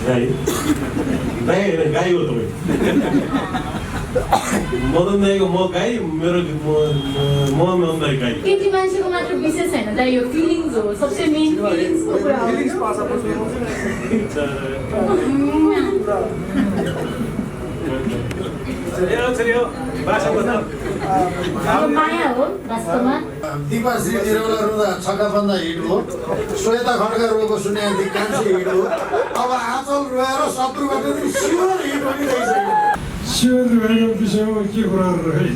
गाई गाई हो तपाईँ मदन दाईको म गाई मेरो मदन दाई गाई केटी मान्छेको मात्र विशेष होइन दाइ यो फिलिङ्स हो सबसे मेन फिलिङ्सको कुरा हो माया हो वास्तवमा दिपाश्री निरौला रुँदा छक्का बन्दा हिट हो श्वेता खड्का रोएको सुने कान्छी हिट हो अब आँचल रोएर शत्रुबाट शिवर हिट बनिरहेको शिवर रोएको विषयमा के कुराहरू रहे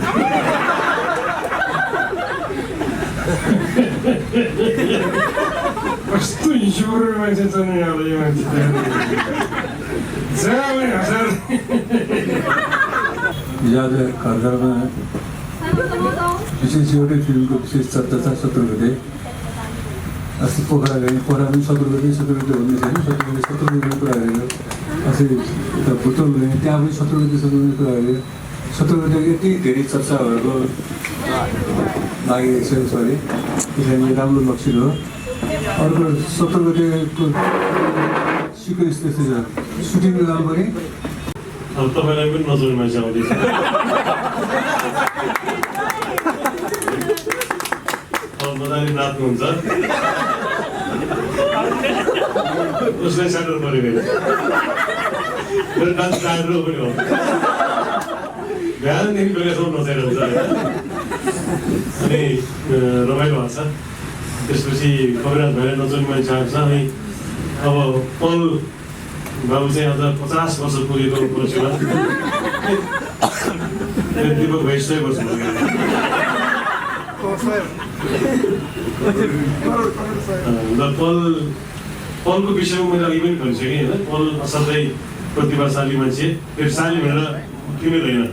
कस्तो हिजोर मान्छे छ नि अब यो मान्छे हिजो घर घरमा विशेष एउटै फिल्मको विशेष चर्चा छ शत्रुघ्न अस्ति पोखरा गएँ पोखरा पनि शत्रुघ्न भन्ने छैन शत्रुघ्न कुरा गरेर अस्ति यता भुटोल गएँ त्यहाँ पनि शत्रुघ्न कुरा गरेर शत्रुघ्न यति धेरै चर्चा भएको लागिरहेको छ अरे त्यसैले राम्रो लक्षण हो अर्को शत्रुघ्नको सिक्वेन्स त्यस्तै छ सुटिङ बेला पनि अब तपाईँलाई पनि नजर मान्छे आउँदैछ मजाले नाच्नुहुन्छ उसलाई स्याटर पऱ्यो मेरो डान्स गाएर पनि हो बिहानदेखि बेलुकासम्म नचाइरहन्छ अनि रमाइलो भएको छ त्यसपछि कविराज भएर नचाउने मान्छे आएको छ अनि अब पल बाबु चाहिँ अझ 50 वर्ष पुगेको उपलक्ष्यमा दीपक भाइ 100 वर्ष पुग्यो पलको विषयमा मैले अघि पनि भनिसकेँ होइन पल असाध्यै प्रतिभाशाली मान्छे फेरि साली भनेर फिमेल होइन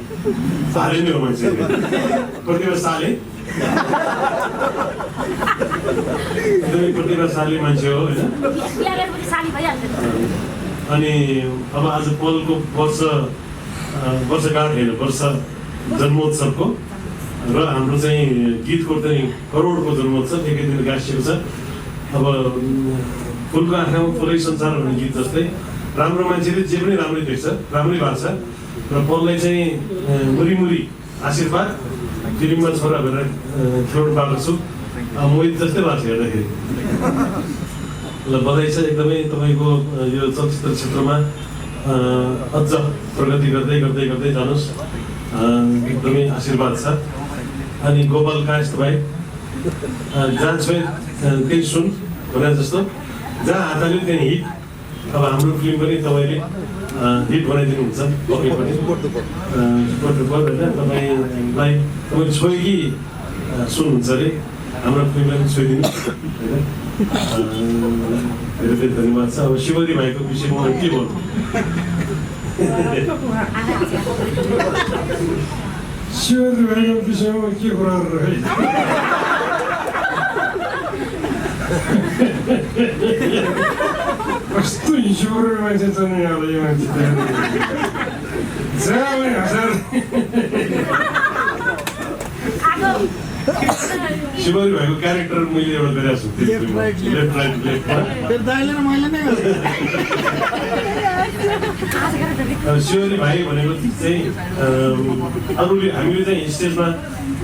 साले नै हो मान्छे प्रतिभाशाली एकदमै प्रतिभाशाली मान्छे हो होइन अनि अब आज पलको वर्षगाँठ होइन वर्ष जन्मोत्सवको र हाम्रो चाहिँ गीतको चाहिँ करोडको जन्मोत्सव एकै दिन गाँसिएको छ अब फुलको आँखामा फुलै संसार भन्ने गीत जस्तै राम्रो मान्छेले जे पनि राम्रै देख्छ राम्रै भएको छ र पललाई चाहिँ मुरी आशीर्वाद फिल्ममा छोरा भनेर खेलाउनु पाएको छु मोहित जस्तै भएको छ हेर्दाखेरि ल बधाई छ एकदमै तपाईँको यो चलचित्र क्षेत्रमा अझ प्रगति गर्दै गर्दै गर्दै जानुहोस् एकदमै आशीर्वाद छ अनि गोपाल कायस्थ भाइ जहाँ छोइ त्यही सुन भने जस्तो जहाँ हात हाल्यो त्यहाँ हिट अब हाम्रो फिल्म पनि तपाईँले हिट बनाइदिनुहुन्छ पक्कै पनि होइन तपाईँलाई तपाईँ छोइ कि सुन्नुहुन्छ अरे हाम्रो फिल्मलाई पनि छोइदिनु होइन धेरै धेरै धन्यवाद छ अब शिवरी भाइको विषयमा म के भन्नु शिवर रोएको विषयमा के कुराहरू रहे कस्तो हिजोर मान्छे छ नि अब यो मान्छे शिवरी भाइको क्यारेक्टर मैले एउटा गरेको छु लेफ्ट राइट शिवरी भाइ भनेको चाहिँ अरूले हामीले चाहिँ स्टेजमा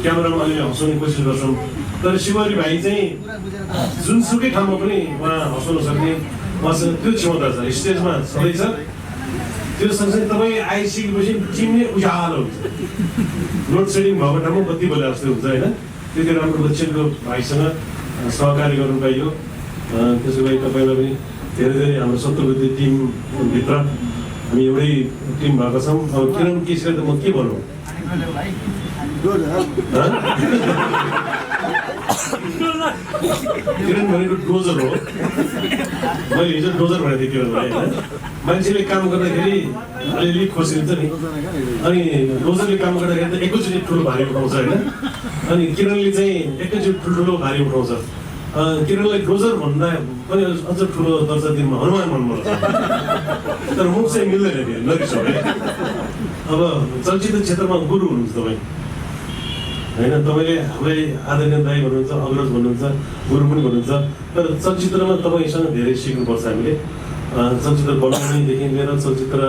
क्यामेरामा अलिअलि हँसाउने कोसिस गर्छौँ तर शिवरी भाइ चाहिँ जुनसुकै ठाउँमा पनि उहाँ हँसाउन सक्ने उहाँसँग त्यो क्षमता छ स्टेजमा छँदैछ त्यो सँगसँगै तपाईँ आइसकेपछि टिम नै उज्यालो हुन्छ लोड सेडिङ भएको ठाउँमा बत्ती बोले जस्तो हुन्छ होइन त्यति राम्रो दक्षिणको भाइसँग सहकारी गर्नु पाइयो त्यसो भए तपाईँलाई पनि धेरै धेरै हाम्रो शत्रुवृत्ति टिमभित्र हामी एउटै टिम भएको छौँ अब किरण केसीलाई त म के भनौँ किरण भनेको डोजर हो मैले हिजो डोजर भनेको थिएँ किरणलाई होइन मान्छेले काम गर्दाखेरि अलिअलि खोसिन्छ नि अनि डोजरले काम गर्दाखेरि त एकैचोटि ठुलो भारी उठाउँछ होइन अनि किरणले चाहिँ एकैचोटि ठुल्ठुलो भारी उठाउँछ किरणलाई डोजर भन्दा पनि अझ ठुलो दर्जा दिनमा हनुमान भन्नुपर्छ तर मुख चाहिँ मिल्दैन त्यो नरिसाउ है अब चलचित्र क्षेत्रमा गुरु हुनुहुन्छ तपाईँ होइन तपाईँले हामीलाई आदरणीय दाइ भन्नुहुन्छ अग्रज भन्नुहुन्छ गुरु पनि भन्नुहुन्छ तर चलचित्रमा तपाईँसँग धेरै सिक्नुपर्छ हामीले चलचित्र बनाउनेदेखि लिएर चलचित्र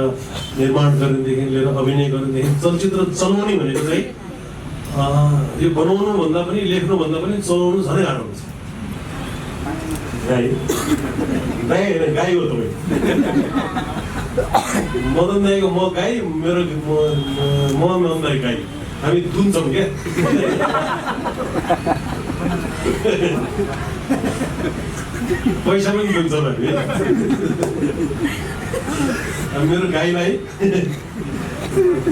निर्माण गर्नेदेखि लिएर अभिनय गर्नेदेखि चलचित्र चलाउने भनेको चाहिँ यो बनाउनुभन्दा पनि लेख्नुभन्दा पनि चलाउनु झनै गाह्रो हुन्छ। गाई होइन गाई हो तपाईँ। मदन दाईको म गाई, मेरो मदन दाई गाई, हामी दुन्छौँ क्या। पैसा पनि दुन्छौँ हामी। मेरो गाईलाई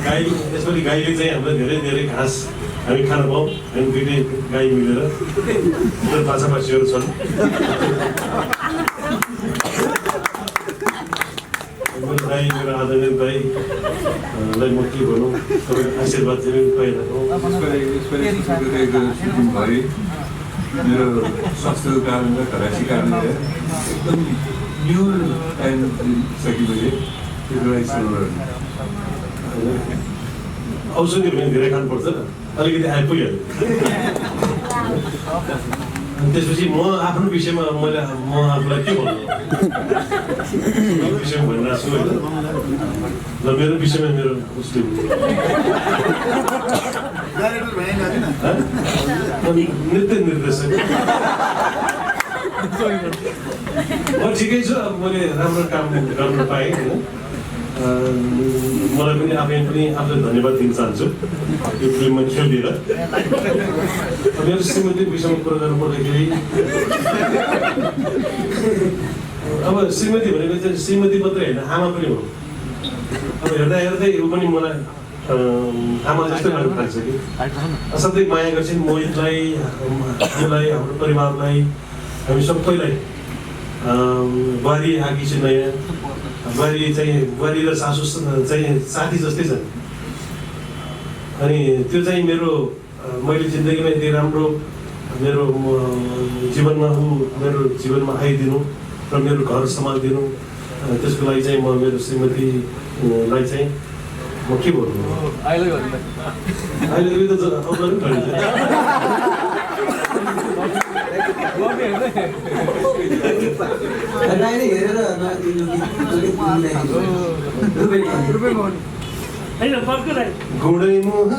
गाई यसपालि गाईले चाहिँ हामीलाई धेरै धेरै घाँस हामी खान पाऊँ। हामी दुइटै गाई मिलेर मेरो पाछापाछीहरू छन्। मेरो दाई, मेरो आदरणीय दाईलाई म के भनौँ, तपाईँको आशीर्वाद चाहिँ पाइरहेको। मेरो स्वास्थ्यको कारणले घराइसी कारणले एकदम न्यू टाइम सकिँदै औषधि भने धेरै खानुपर्छ, अलिकति आइपुगिहाल्यो। अनि त्यसपछि म आफ्नो विषयमा म आफूलाई के भन्नु विषयमा भनिरहेको छु होइन। र मेरो विषयमा मेरो उसले नृत्य निर्देशक म ठिकै छु। अब मैले राम्रो काम गर्न पाएँ होइन। मलाई पनि आफूलाई धन्यवाद दिन चाहन्छु यो फिल्ममा खेलिदिएर। मेरो श्रीमतीको विषयमा कुरा गर्नु पर्दाखेरि अब श्रीमती भनेको चाहिँ श्रीमती मात्रै होइन, आमा पनि हो। अब हेर्दा हेर्दै ऊ पनि मलाई आमा जस्तै लाग्नु थाल्छ कि। असाध्यै माया गर्छन् मोहितलाई, हामीलाई, हाम्रो परिवारलाई, हामी सबैलाई। बुहारी आएकी छ नयाँ, बुहारी र सासु चाहिँ साथी जस्तै छन्। अनि त्यो चाहिँ मैले जिन्दगीमा यति राम्रो मेरो जीवनमा मेरो जीवनमा आइदिनु र मेरो घर सम्हालिदिनु, त्यसको लागि चाहिँ म मेरो श्रीमतीलाई चाहिँ म के भन्नु, अहिले त अरूलाई पनि भनिन्छ। गुडै मोहनी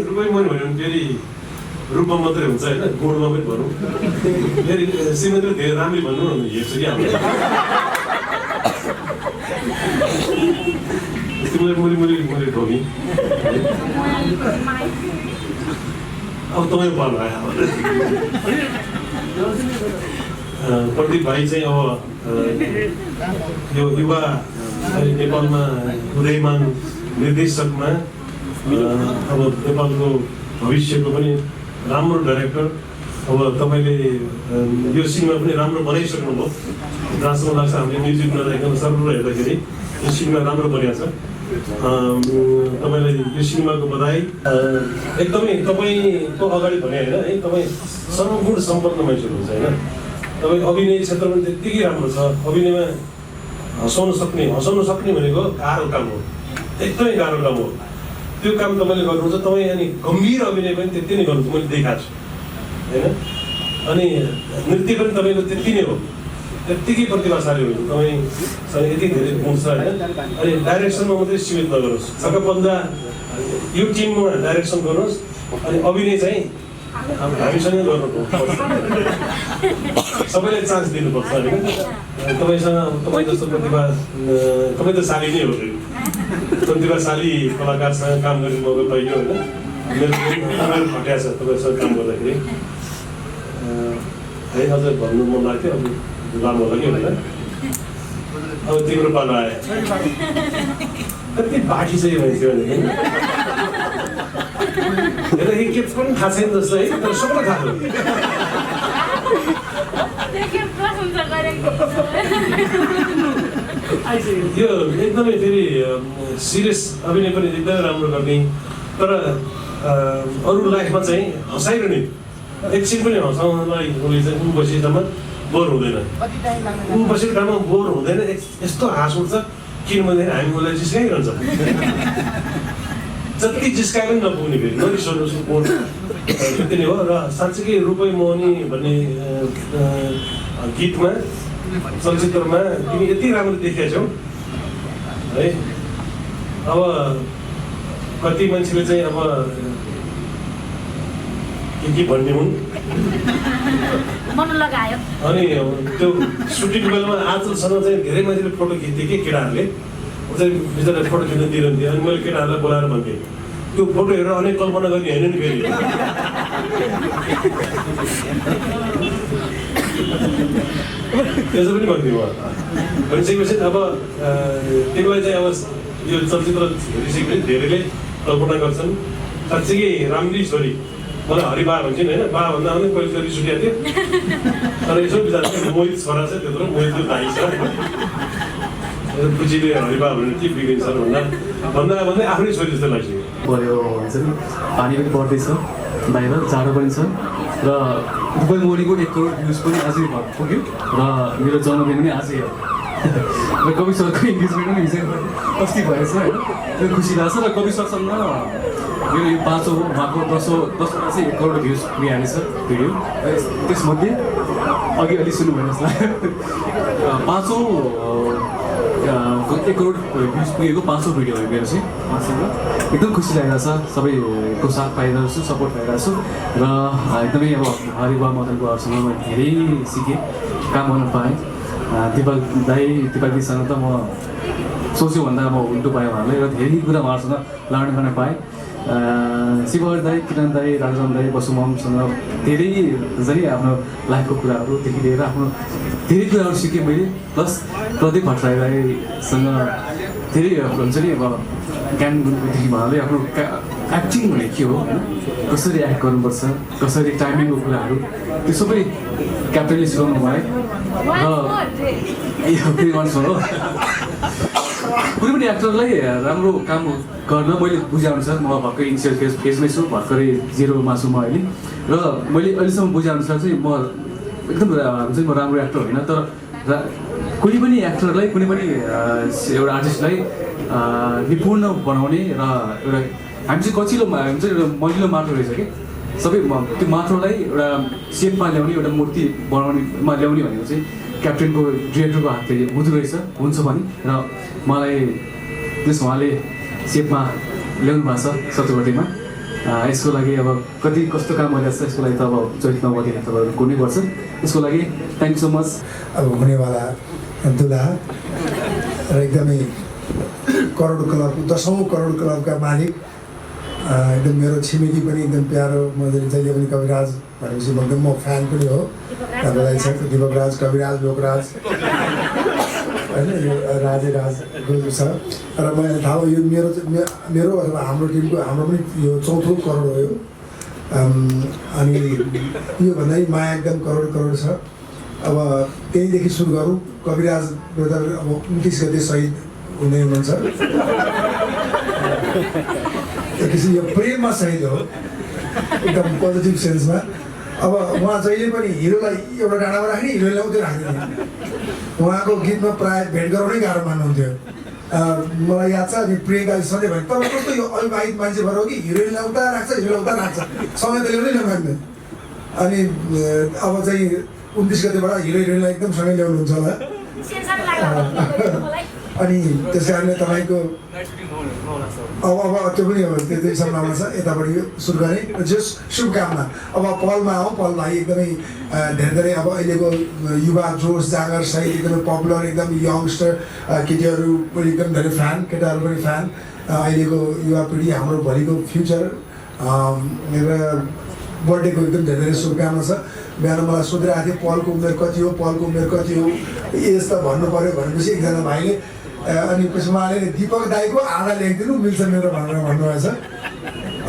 रुपै मोहनी भन्यो भने फेरि रूपमा मात्रै हुन्छ होइन, गुणमा पनि भनौँ। फेरि श्रीमतीले धेरै राम्ररी भन्नु न हेर्छु कि हामीले। मुली ढोगी अब तपाईँ पाल्नु आयो। प्रदीप भाइ चाहिँ अब यो युवा अहिले नेपालमा उदयमान निर्देशकमा अब नेपालको भविष्यको पनि राम्रो डाइरेक्टर। अब तपाईँले यो सिनेमा पनि राम्रो बनाइसक्नुभयो। जहाँसम्म लाग्छ हामीले म्युजिक नराखिकन सर्व हेर्दाखेरि यो सिनेमा राम्रो बनिएको छ। तपाईँलाई यो सिनेमाको बधाई। एकदमै तपाईँको अगाडि भने होइन है, तपाईँ सर्वगुण सम्पन्न मान्छे हुनुहुन्छ होइन। तपाईँ अभिनय क्षेत्रमा त्यत्तिकै राम्रो छ। अभिनयमा हँसाउन सक्ने भनेको गाह्रो काम हो, एकदमै गाह्रो काम हो। त्यो काम तपाईँले गर्नुहुन्छ। तपाईँ अनि गम्भीर अभिनय पनि त्यति नै गर्नुहुन्छ, मैले देखाएको छु होइन। अनि नृत्य पनि तपाईँको त्यति नै हो, त्यत्तिकै प्रतिभाशाली हुनुहुन्छ तपाईँसँग, यति धेरै गुण छ होइन। अनि डाइरेक्सनमा मात्रै सीमित नगर्नुहोस्, छक्कपन्जा यो टिममा डाइरेक्सन गर्नुहोस्। अनि अभिनय चाहिँ हामीसँगै गर्नुपर्छ, सबैलाई चान्स दिनुपर्छ होइन। तपाईँ जस्तो प्रतिभा, तपाईँ त शाली नै हो, प्रतिभाशाली कलाकारसँग काम गर्ने मौका पाइयो होइन। मेरो खट्या छ तपाईँसँग काम गर्दाखेरि है। अझ भन्नु मन लाग्थ्यो, अब लामो होला कि होइन। अब तिम्रो पालो आयो, कति बाँकी चाहिँ मान्छे भनेदेखि हेर्दाखेरि के पनि थाहा छैन जस्तो है, तर सबैलाई थाहा छ। यो एकदमै फेरि सिरियस अभिनय पनि एकदमै राम्रो गर्ने, तर अरू लाइफमा चाहिँ हँसाइरहने, एकछिन पनि हँसाउनलाई उसले चाहिँ ऊ बसेसम्म बोर हुँदैन, ऊ बसेको ठाउँमा बोर हुँदैन। यस्तो हाँस उठ्छ किनभने हामी उसलाई जिस्काइरहन्छ। जति जिस्काए पनि नपुग्ने, फेरि नरिसाउनुहोस् बोर त्यति नै हो। र साँच्चीकै रुपै मोहनी भन्ने गीतमा चलचित्रमा तिमी यति राम्रो देखेका छौ है। अब कति मान्छेले चाहिँ अब के भन्ने हुन् मन लगायो। अनि त्यो सुटिङ बेलामा आजसँग चाहिँ धेरै मान्छेले फोटो खिच्थे कि केटाहरूले चाहिँ बिचरा फोटो खिच्न दिइरहन्थे। अनि मैले केटाहरूलाई बोलाएर भन्थेँ त्यो फोटो हेरेर अनेक कल्पना गर्ने होइन नि फेरि। त्यसो पनि भन्थेँ म। भनिसकेपछि अब त्यसलाई चाहिँ अब यो चलचित्र हेरिसकेपछि धेरैले कल्पना गर्छन् साँच्चीकै राम्री छोरी। मलाई हरिबा भन्छन् होइन, बा भन्दा पनि पहिलो छोरी सुटिया थियो तर यसो बिचरा मोहित छोरा छ त्यत्रो मोहितको दाइ छ खुसीले हरिबा भनेर के बिग्रिन्छ भन्दा भन्दै आफ्नै छोरी जस्तो लाग्छ। भयो हुन्छ नि, पानी पनि पर्दैछ बाहिर, जाडो पनि छ र दुबई मोर्निङको 1 करोड भ्युज पनि आजै पुग्यो र मेरो जन्मदिन पनि आजै हो र कवि सरको इङ्गेजमेन्ट पनि हिजो अस्ति भएछ होइन। त्यो खुसी लाग्छ र कवि सरसँग मेरो यो 5औँ उहाँको 10वटा चाहिँ 1 करोड भ्युज पुगिहालेको छ भिडियो। त्यसमध्ये अघि अलि सुन्नु भयो जस्तो लाग्यो 5औँ 1 करोड भ्युज पुगेको 5औँ भिडियो हो मेरो चाहिँ उहाँसँग। एकदम खुसी लागिरहेको छ, सबैको साथ पाइरहेको छु, सपोर्ट पाइरहेको छु र एकदमै अब हरिबा मदन बुवाहरूसँग म धेरै सिकेँ, काम गर्न पाएँ। दिपक दिदीसँग त म सोच्यो भन्दा म उल्टो पाएँ उहाँलाई र धेरै कुरा उहाँहरूसँग लर्न गर्न पाएँ। शिवहर दाई, किरण दाई, राजन दाई, बसुममसँग धेरै हुन्छ नि आफ्नो लाइफको कुराहरूदेखि लिएर आफ्नो धेरै कुराहरू सिकेँ मैले। प्लस प्रदीप भट्टराई दाईसँग धेरै हुन्छ नि अब ज्ञान गुणदेखि उहाँले आफ्नो एक्टिङ भने के हो होइन, कसरी एक्ट गर्नुपर्छ, कसरी टाइमिङको कुराहरू त्यो सबै क्याप्टेनले सिकाउनु भयो र यो फेरि वान्स हो। कुनै पनि एक्टरलाई राम्रो काम गर्न मैले बुझेअनुसार म भर्खरै इनिसियल फेजमै छु, भर्खरै 0मा छु म अहिले र मैले अहिलेसम्म बुझेअनुसार चाहिँ म एकदम हुन्छ नि म राम्रो एक्टर होइन, तर कुनै पनि एक्टरलाई कुनै पनि एउटा आर्टिस्टलाई निपुण बनाउने र एउटा हामी चाहिँ कचिलो हुन्छ एउटा मलिलो माटो रहेछ कि सबै त्यो माटोलाई एउटा सेपमा ल्याउने, एउटा मूर्ति बनाउनेमा ल्याउने भनेको चाहिँ क्याप्टेनको डिरेक्टरको हातले हुँदो रहेछ, हुन्छ पनि र मलाई त्यस उहाँले सेपमा ल्याउनु भएको छ सत्यवतीमा। यसको लागि अब कति कस्तो काम गरिरहेको छ यसको लागि त अब चरित्र नबोकेर तपाईँहरू कुनै पर्छ। यसको लागि थ्याङ्क यू सो मच। अब हुनेवाला दुला र एकदमै करोड क्लबको 10औँ करोड क्लबका मालिक, एकदम मेरो छिमेकी पनि एकदम प्यारो, म जहिले पनि कविराज भनेपछि एकदम म फ्यान पनि हो। तपाईँलाई छ दिपक राज, कविराज, लोकराज होइन, यो राजे राज छ र मलाई थाहा हो यो मेरो अथवा हाम्रो टिमको हाम्रो पनि यो 4औँ करोड हो यो। अनि यो भन्दा माया एकदम करोड छ। अब त्यहीँदेखि सुरु गरौँ। कविराज ब्रदर अब 29 गते शहीद हुनुहुन्छ, यो प्रेममा शहीद हो एकदम पोजिटिभ सेन्समा। अब उहाँ जहिले पनि हिरोलाई एउटा डाँडामा राख्ने, हिरोलाई ल्याउँदै राख्दैन। उहाँको गीतमा प्रायः भेट गराउनै गाह्रो मान्नुहुन्थ्यो। मलाई याद छ अनि प्रियङ्का सधैँ भने तपाईँ कस्तो यो अविवाहित मान्छे भएर हो कि हिरोइन ल्याउँदा राख्छ, हिरो ल्याउँदा राख्छ, समय त ल्याउनै नमाग्दैन। अनि अब चाहिँ 29 गतेबाट हिरो हिरोइनलाई एकदम सँगै ल्याउनुहुन्छ होला। अनि त्यस कारणले तपाईँको अब त्यो पनि हो, त्यो सम्भावना छ यताबाट सुरु गर्ने जस शुभकामना। अब पलमा हो, पल भाइ एकदमै धेरै अब अहिलेको युवा जोस जाँगर सहित एकदमै पपुलर, एकदम यङ्गस्टर, केटीहरू पनि एकदम धेरै फ्यान, केटाहरू पनि फ्यान। अहिलेको युवा पिँढी हाम्रो भोलिको फ्युचर र बर्थडेको एकदम धेरै शुभकामना छ। बिहान मलाई सोधिरहेको थियो पलको उमेर कति हो, पलको उमेर कति हो, एज त भन्नु पऱ्यो भनेपछि एकजना भाइले अनि पछि उहाँले दिपक दाईको आधा लेखिदिनु मिल्छ मेरो भनेर भन्नुभएछ।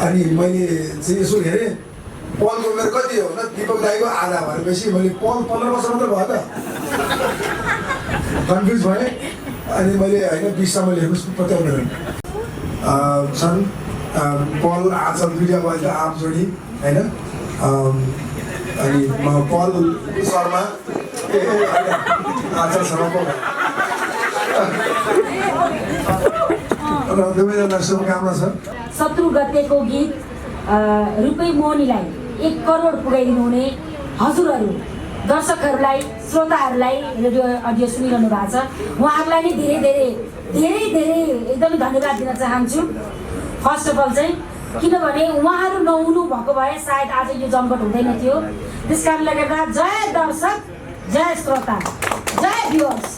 अनि मैले चाहिँ यसो हेरेँ पलको उमेर कति हो न, दिपक दाईको आधा भनेपछि मैले पल 15 वर्ष मात्र भयो त, कन्फ्युज भएँ। अनि मैले होइन 20 मैले हेर्नुहोस् पत्याउँदैन छन् पल आचल दुईवटा भयो त आम जोडी होइन। अनि पल शर्मा आचल शर्मा र दुवैजना शुभकामना छ। 17 गतेको गीत रुपै मोनीलाई 1 करोड पुगाइदिनु हुने हजुरहरू दर्शकहरूलाई श्रोताहरूलाई रेडियो अडियो सुनिरहनु भएको छ उहाँहरूलाई नै धेरै धेरै धेरै धेरै एकदमै धन्यवाद दिन चाहन्छु। फर्स्ट अफ अल चाहिँ किनभने उहाँहरू नहुनु भएको भए सायद आज यो जमघट हुँदैन थियो। त्यस कारणले गर्दा जय दर्शक, जय श्रोता, जय भ्युअर्स।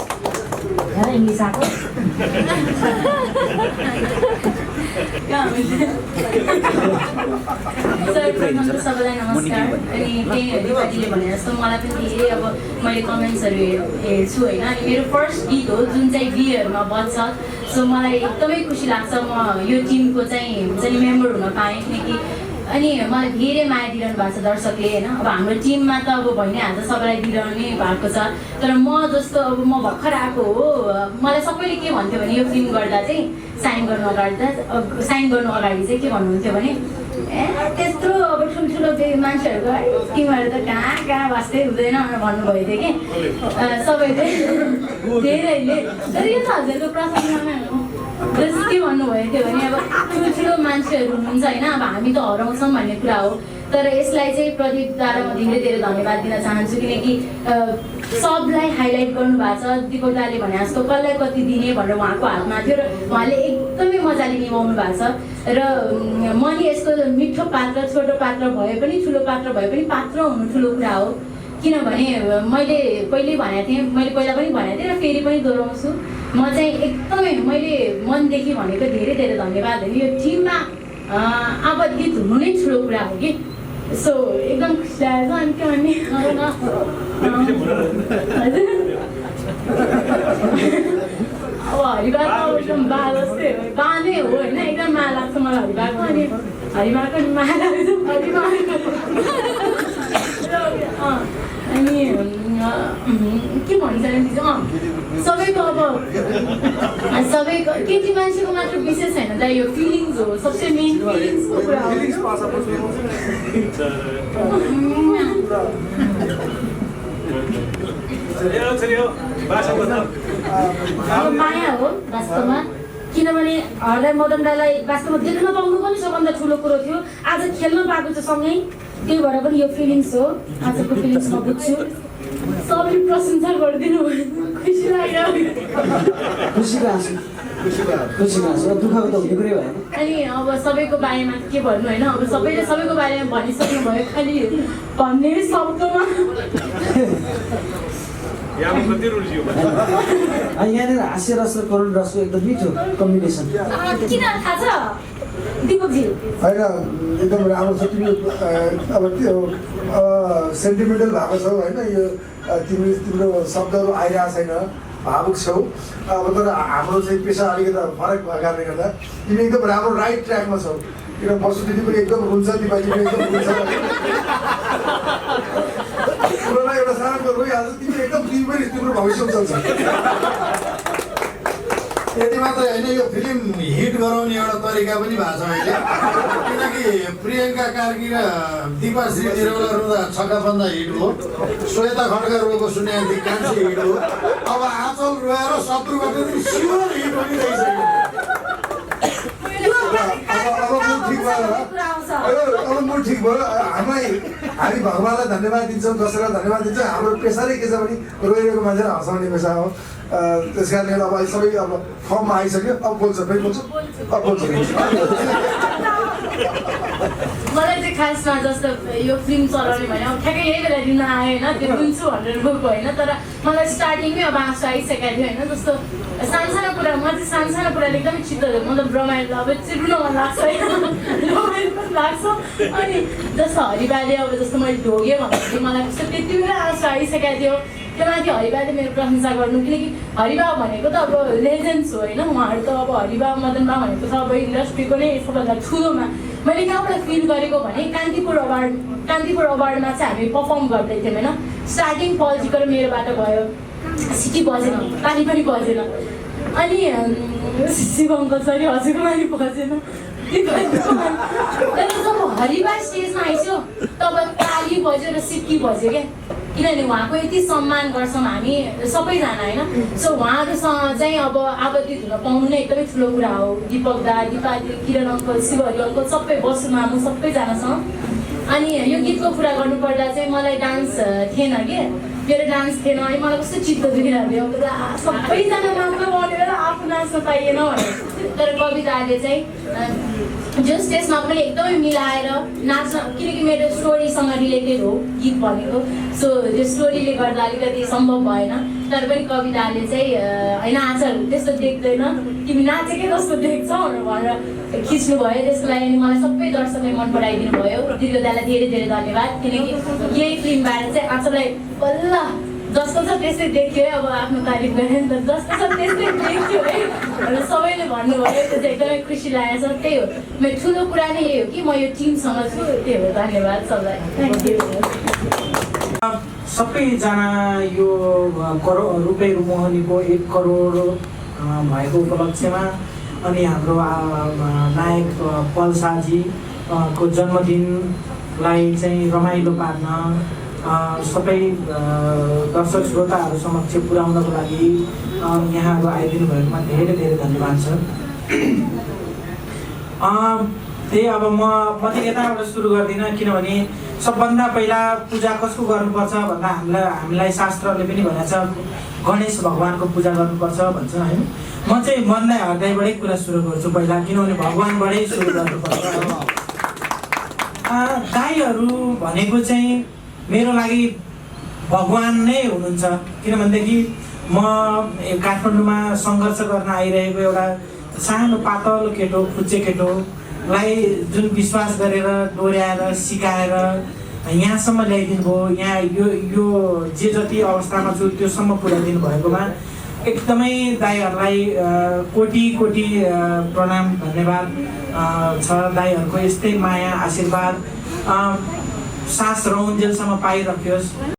धेरै इङ्ग्लिस आएको सर्वप्रथम त सबैलाई नमस्कार। अनि त्यही दिपाजीले भने जस्तो मलाई पनि धेरै अब मैले कमेन्ट्सहरू हेर्छु होइन। अनि मेरो फर्स्ट गीत हो जुन चाहिँ बिहेहरूमा बज्छ। सो मलाई एकदमै खुसी लाग्छ म यो टिमको चाहिँ हुन्छ नि मेम्बर हुन पाएँ। किनकि अनि मलाई धेरै माया दिइरहनु भएको छ दर्शकले होइन। अब हाम्रो टिममा त अब भइहाल्छ सबैलाई दिइरहने भएको छ। तर म जस्तो अब म भर्खर आएको हो, मलाई सबैले के भन्थ्यो भने यो फिल्म गर्दा चाहिँ साइन गर्नु अगाडि चाहिँ के भन्नुहुन्थ्यो भने त्यत्रो अब ठुल्ठुलो मान्छेहरूको है टिमहरू त कहाँ कहाँ बस्दै हुँदैन भन्नुभएको थियो कि सबैले धेरैले। तर यो त हजुरको प्रसङ्गमा जस्तो के भन्नुभएको थियो भने अब ठुल्ठुलो मान्छेहरू हुनुहुन्छ होइन, अब हामी त हराउँछौँ भन्ने कुरा हो। तर यसलाई चाहिँ प्रदीपद्वारा म धेरै धेरै धन्यवाद दिन चाहन्छु। किनकि सबलाई हाइलाइट गर्नुभएको छ। दिपक दाले भने जस्तो कसलाई कति दिने भनेर उहाँको हातमा थियो र उहाँले एकदमै मजाले निभाउनु भएको छ। र मैले यस्तो मिठो पात्र, छोटो पात्र भए पनि ठुलो पात्र भए पनि पात्र हुनु ठुलो कुरा हो। किनभने मैले पहिल्यै भनेको थिएँ, मैले पहिला पनि भनेको थिएँ र फेरि पनि दोहोऱ्याउँछु, म चाहिँ एकदमै मैले मनदेखि भनेको धेरै धेरै धन्यवाद हो। यो टिममा आबद्धित हुनु नै ठुलो कुरा हो कि। सो एकदम खुसी लागेको छ। अनि के भन्ने अब हरिबाको एकदम बा जस्तै हो, बा नै हो होइन। एकदम माया लाग्छ मलाई हरिबाको। अनि हरिबाको नि माया लाग्छ अनि के भन्छ सबैको अब सबैको केटी मान्छेको मात्र विशेष होइन त यो फिलिङ्स हो, सबसे मेन फिलिङ्सको कुरा हो। माया हो वास्तवमा। किनभने हृदय मदन दाईलाई वास्तवमा देख्न पाउनु पनि सबभन्दा ठुलो कुरो थियो। आज खेल्न पाएको छ सँगै, त्यही भएर पनि यो फिलिङ्स हो। आजको फिलिङ्स म बुझ्छु। सबैले प्रशंसा गरिदिनु भयो, खुसी लाग्यो। अनि अब सबैको बारेमा के भन्नु होइन। अब सबैले सबैको बारेमा भनिसक्नु भयो, खालि भन्ने शब्दमा यहाँनिर हास्य रस र करुण रसको एकदम मिठो कम्बिनेसन किन थाहा छ दिपकजी? होइन एकदम राम्रो छ। तिमी अब त्यो सेन्टिमेन्टल भएको छौ होइन। यो तिम्रो शब्दहरू आइरहेको छैन, भावुक छौ। अब तर हाम्रो चाहिँ पेसा अलिकति फरक भएको कारणले गर्दा तिमी एकदम राम्रो राइट ट्र्याकमा छौ। किन बसु दिदी पनि एकदम हुन्छ, दिपाजी पनि एकदम हुन्छ। कुरोलाई एउटा सानो कुरो भइहाल्छ। तिमी एकदम तिमी पनि तिम्रो भविष्य चल्छ। यति मात्र होइन, यो फिल्म हिट गराउने एउटा तरिका पनि भएको छ अहिले। किनकि प्रियङ्का कार्की र दिपाश्री निरौला रुँदा छक्का बन्दा हिट हो, श्वेता खड्का रोको सुन्यान्ती कान्छी हिट हो। अब आँचल रोएर शत्रुबाट पनि सियोर हिट पनि भइसक्यो। अब मुड ठिक भयो। हामी भगवान्लाई धन्यवाद दिन्छौँ, दसैँलाई धन्यवाद दिन्छौँ। हाम्रो पेसा नै के छ भने रोइरहेको मान्छेलाई हँसाउने पेसा हो। त्यस कारणले गर्दा अब सबै अब फर्ममा आइसक्यो। अब बोल्छ फेरि बोल्छ, अब बोल्छ। मलाई चाहिँ खासमा जस्तो यो फिल्म चलाउने भने अब ठ्याक्कै यही बेला दिन आयो होइन, त्यो बुझ्छु भनेर गएको होइन। तर मलाई स्टार्टिङमै अब आँसु आइसकेको थियो होइन। जस्तो सानसानो कुरा, म चाहिँ सानसानो कुराले एकदमै चित्त मतलब रमाइलो, अब चिप्न मन लाग्छ होइन, रमाइलो पनि लाग्छ। अनि जस्तो हरिबाले अब जस्तो मैले ढोगेँ भन्दाखेरि मलाई कस्तो त्यति बेला आँसु आइसकेको थियो। त्यो माथि हरिबाले मेरो प्रशंसा गर्नु, किनकि हरिबा भनेको त अब लेजेन्ड्स हो होइन। उहाँहरू त अब हरिबा मदन बा भनेको त अब इन्डस्ट्रीको नै सबभन्दा ठुलोमा। मैले कहाँबाट फिल गरेको भने कान्तिपुर अवार्डमा चाहिँ हामी पर्फर्म गर्दै थियौँ होइन। स्टार्टिङ पल्जिकर मेरोबाट भयो, सिटी बजेन, पानी पनि बजेन। अनि शिव अङ्कल सरी हजुरको पनि बजेन। तर जब हरिबा स्टेजमा आइसक्यो तब ताली बज्यो र सिक्की बज्यो क्या। किनभने उहाँको यति सम्मान गर्छौँ हामी सबैजना होइन। सो उहाँहरूसँग चाहिँ अब आबद्धित हुन पाउनु नै एकदमै ठुलो कुरा हो। दिपक दा, दिपाली, किरण अङ्कल, शिवहरि अङ्कल, सबै बसु मामु सबैजनासँग अनि यो गीतको कुरा गर्नुपर्दा चाहिँ मलाई डान्स थिएन कि मेरो डान्स थिएन अनि मलाई कस्तो चित्त दुखिरहेको थियो सबैजना नाच्न भनेर आफू नाच्न पाइएन भनेर तर कविताले चाहिँ जो स्टेजमा पनि एकदमै मिलाएर नाच्न किनकि मेरो स्टोरीसँग रिलेटेड हो गीत भनेको सो त्यो स्टोरीले गर्दा अलिकति सम्भव भएन तर पनि कविताले चाहिँ होइन आजहरू त्यस्तो देख्दैन तिमी नाचेकै जस्तो देख्छौ भनेर खिच्नु भयो त्यसको लागि अनि मलाई सबै दर्शकले मन पराइदिनु भयो दीर्घदालाई धेरै धेरै धन्यवाद किनकि यही फिल्मबाट चाहिँ आजलाई बल्ल जस्तो छ त्यस्तै देख्यो है अब आफ्नो तारिफ गरेँ नि त जस्तो छ त्यस्तै देख्यो है भनेर सबैले भन्नुभयो त्यो चाहिँ एकदमै खुसी लागेको छ त्यही हो मेरो ठुलो कुरा नै यही हो कि म यो टिमसँग छु त्यही हो धन्यवाद सबलाई थ्याङ्क यू सबैजना यो रुपैयाँ मोहनीको 1 करोड भएको उपलक्ष्यमा अनि हाम्रो नायक पल शाहजी को जन्मदिनलाई चाहिँ रमाइलो पार्न सबै दर्शक श्रोताहरू समक्ष पुर्याउनको लागि यहाँहरू आइदिनु भएकोमा धेरै धेरै धन्यवाद छ। त्यही अब म चाहिँ यताबाट सुरु गर्दिनँ किनभने सबभन्दा पहिला पूजा कसको गर्नुपर्छ भन्दा हामीलाई शास्त्रले पनि भनेको छ गणेश भगवानको पूजा गर्नुपर्छ भन्छ होइन। म चाहिँ मनलाई हृदयबाटै कुरा सुरु गर्छु पहिला किनभने भगवानबाटै सुरु गर्नुपर्छ। दाइहरू भनेको चाहिँ मेरो लागि भगवान नै हुनुहुन्छ किनभनेदेखि म काठमाडौँमा सङ्घर्ष गर्न आइरहेको एउटा सानो पातलो केटो फुच्चे केटोलाई जुन विश्वास गरेर डोर्याएर सिकाएर यहाँसम्म ल्याइदिनु भयो यहाँ यो जे जति अवस्थामा छु त्योसम्म पुर्याइदिनु भएकोमा एकदमै दाइहरूलाई कोटी कोटी प्रणाम धन्यवाद छ। दाइहरूको यस्तै माया आशीर्वाद सास रौन्जेलसम्म पाइरहोस्